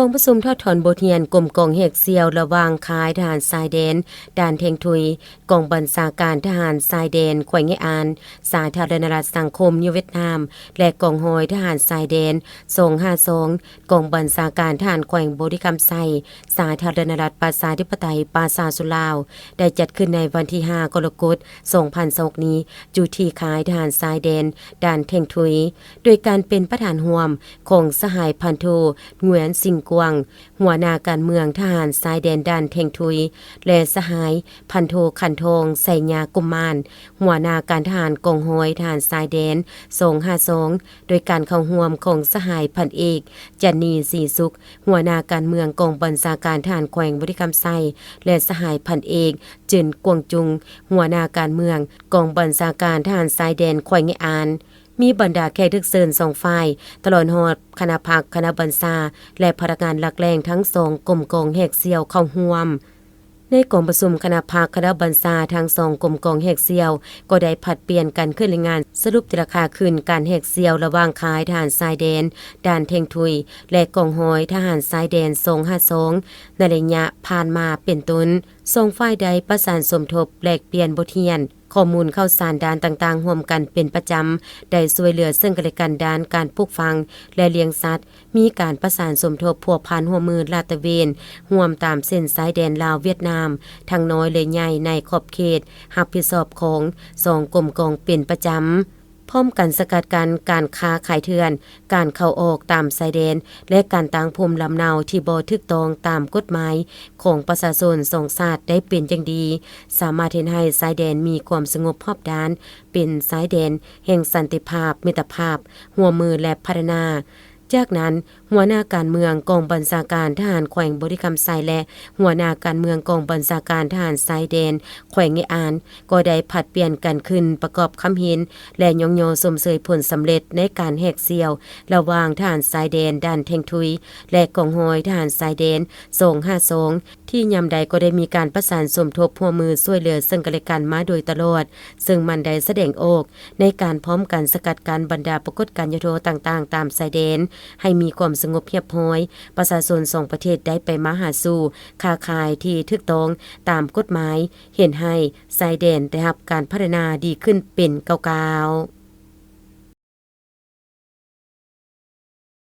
ກອງປະຊຸມຖອດຖອນບົດຮຽນກົມກອງແຫກສ່ຽວລະຫວ່າງຄ້າຍທະຫານຊາຍແດນດ່ານແທງທຸຍ, ກອງບັນຊາການທະຫານຊາຍແດນແຂວງເງອານ, ສາທາລະນະລັດສັງຄົມນິຍົມຫວຽດນາມ ແລະ ກອງຮ້ອຍທະຫານຊາຍແດນສອງຫ້າສອງ, ກອງບັນຊາການທະຫານແຂວງບໍລິຄຳໄຊ, ສາທາລະນະລັດປະຊາທິປະໄຕປະຊາຊົນລາວ ໄດ້ຈັດຂຶ້ນໃນວັນທີຫ້າ ກໍລະກົດ ສອງພັນຊາວຫົກນີ້ ຢູ່ທີ່ຄ້າຍທະຫານຊາຍແດນດ່ານແທງທຸຍ ໂດຍການເປັນປະທານຮ່ວມຂອງສະຫາຍພັນໂທ ງວຽນຊິງກວາງ ຫົວໜ້າການເມືອງທະຫານຊາຍແດນດ່ານແທງທຸຍ ແລະ ສະຫາຍພັນໂທ ຂັນທອງ ໄຊຍາກຸມມານ ຫົວໜ້າການທະຫານກອງຮ້ອຍທະຫານຊາຍແດນສອງຫ້າສອງ ໂດຍການເຂົ້າຮ່ວມຂອງສະຫາຍພັນເອກ ຈັນນີ ສີສຸກ ຫົວໜ້າການເມືອງກອງບັນຊາການທະຫານແຂວງບໍລິຄຳໄຊ ແລະ ສະຫາຍພັນເອກ ເຈິນ ກວາງຈຸງ ຫົວໜ້າການເມືອງກອງບັນຊາການທະຫານຊາຍແດນແຂວງເງອານ. ມີບັນດາແຂກຖືກເຊີນສອງຝ່າຍ, ຕະຫຼອດຮອດຄະນະພັກ, ຄະນະບັນຊາ ແລະ ພະນັກງານຫຼັກແຫຼ່ງທັງສອງກົມກອງແຫກສ່ຽວເຂົ້າຮ່ວມ. ໃນກອງປະຊຸມຄະນະພັກ, ຄະນະບັນຊາທັງສອງກົມກອງແຫກສ່ຽວ ກໍໄດ້ຜັດປ່ຽນກັນຂຶ້ນລາຍງານສະຫຼຸບແຕ່ລະຄ່າຂຶ້ນການແຫກສ່ຽວລະຫວ່າງຄ້າຍທະຫານຊາຍແດນດ່ານແທງທຸຍ ແລະ ກອງຮ້ອຍທະຫານຊາຍແດນສອງຫ້າສອງ ໃນໄລຍະຜ່ານມາເປັນຕົ້ນ. ສອງຝ່າຍໄດ້ປະສານສົມທົບ, ແລກປ່ຽນບົດຮຽນ, ຂໍ້ມູນຂ່າວສານດ້ານຕ່າງໆຮ່ວມກັນເປັນປະຈຳ, ໄດ້ຊ່ວຍເຫຼືອເຊິ່ງກັນແລະກັນດ້ານການປູກຝັງ ແລະ ລ້ຽງສັດ, ມີການປະສານສົມທົບພົວພັນຮ່ວມມືລາດຕະເວນຮ່ວມຕາມເສັ້ນຊາຍແດນລາວ-ຫວຽດນາມ ທັງນ້ອຍ ແລະ ໃຫຍ່ ໃນຂອບເຂດຮັບຜິດຊອບຂອງສອງກົມກອງເປັນປະຈຳ. ພ້ອມກັນສະກັດກັ້ນການຄ້າຂາຍເຖື່ອນ, ການເຂົ້າອອກຕາມຊາຍແດນ ແລະ ການຕັ້ງພູມລຳເນົາທີ່ບໍ່ຖືກຕ້ອງຕາມກົດໝາຍຂອງປະຊາຊົນສອງຊາດໄດ້ເປັນຢ່າງດີ, ສາມາດເຮັດໃຫ້ຊາຍແດນມີຄວາມສະຫງົບຮອບດ້ານ, ເປັນຊາຍແດນແຫ່ງສັນຕິພາບ, ມິດຕະພາບ, ຮ່ວມມື ແລະ ພັດທະນາ. ຈາກນັ້ນ, ຫົວໜ້າການເມືອງກອງບັນຊາການທະຫານແຂວງບໍລິຄຳໄຊ ແລະ ຫົວໜ້າການເມືອງກອງບັນຊາການທະຫານຊາຍແດນແຂວງເງອານ ກໍໄດ້ຜັດປ່ຽນກັນຂຶ້ນປະກອບຄຳເຫັນ ແລະ ຍ້ອງຍໍຊົມເຊີຍຜົນສຳເລັດໃນການແຫກສ່ຽວລະຫວ່າງທະຫານຊາຍແດນດ່ານແທງທຸຍ ແລະ ກອງຮ້ອຍທະຫານຊາຍແດນສອງຫ້າສອງ ທີ່ຍາມໃດກໍໄດ້ມີການປະສານສົມທົບຮ່ວມມືຊ່ວຍເຫຼືອເຊິ່ງກັນແລະກັນມາໂດຍຕະຫຼອດ, ເຊິ່ງມັນໄດ້ສະແດງອອກໃນການພ້ອມກັນສະກັດກັ້ນບັນດາປາກົດການຫຍໍ້ທໍ້ຕ່າງໆຕາມຊາຍແດນ ໃຫ້ມີຄວາມສະຫງົບຮຽບຮ້ອຍ, ປະຊາຊົນສອງປະເທດໄດ້ໄປມາຫາສູ່, ຄ້າຂາຍທີ່ຖືກຕ້ອງຕາມກົດໝາຍ, ເຮັດໃຫ້ຊາຍແດນໄດ້ຮັບການພັດທະນາດີຂຶ້ນເປັນກ້າວໆ.